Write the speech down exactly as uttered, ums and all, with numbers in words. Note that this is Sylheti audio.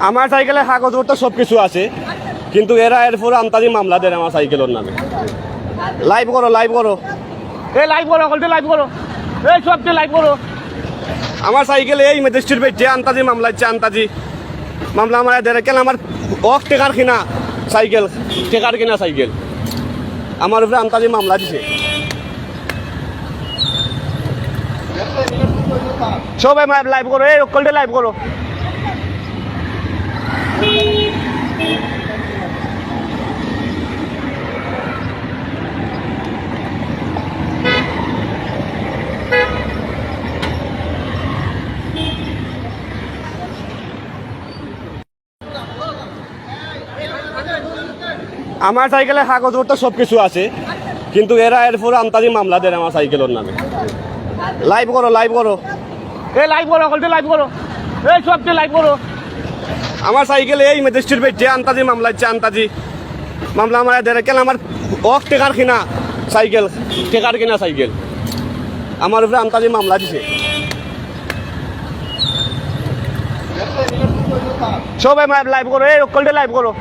আমার সাইকেলে কাগজপত্র সব কিছু আছে, কিন্তু এরা এরপর আন্তাজি মামলা দের আমার সাইকেলর নামে। লাইভ করো, লাইভ করো। এ লাইভ করো, হকলতে লাইভ করো। এ সবতে লাইভ করো। আমার সাইকেলে এই ম্যাজিস্ট্রেট বেটিয়ে আন্তাজি মামলা দিছে, আন্তাজি মামলা আমার দের। কেন আমার অক টেকার কিনা সাইকেল, টেকার কিনা সাইকেল আমার উপরে আন্তাজি মামলা দিছে। সবাই লাইভ করো, এই হকলতে লাইভ করো। আমার সাইকেলে কাগজপত্র সব কিছু আছে, কিন্তু এরা এরপর আন্তাজি মামলা দের আমার সাইকেলর নামে। লাইভ করো, লাইভ করো। এ লাইভ করো, হকলতে লাইভ করো। এ সবতে লাইভ করো। আমার সাইকেলে এই ম্যাজিস্ট্রেট বেটিয়ে আন্তাজি মামলা দিছে, আন্তাজি মামলা আমার দের। কেন আমার অক টেকার কিনা সাইকেল, টেকার কিনা সাইকেল আমার উপরে আন্তাজি মামলা দিছে। সবাই লাইভ করো, এই হকলতে লাইভ করো।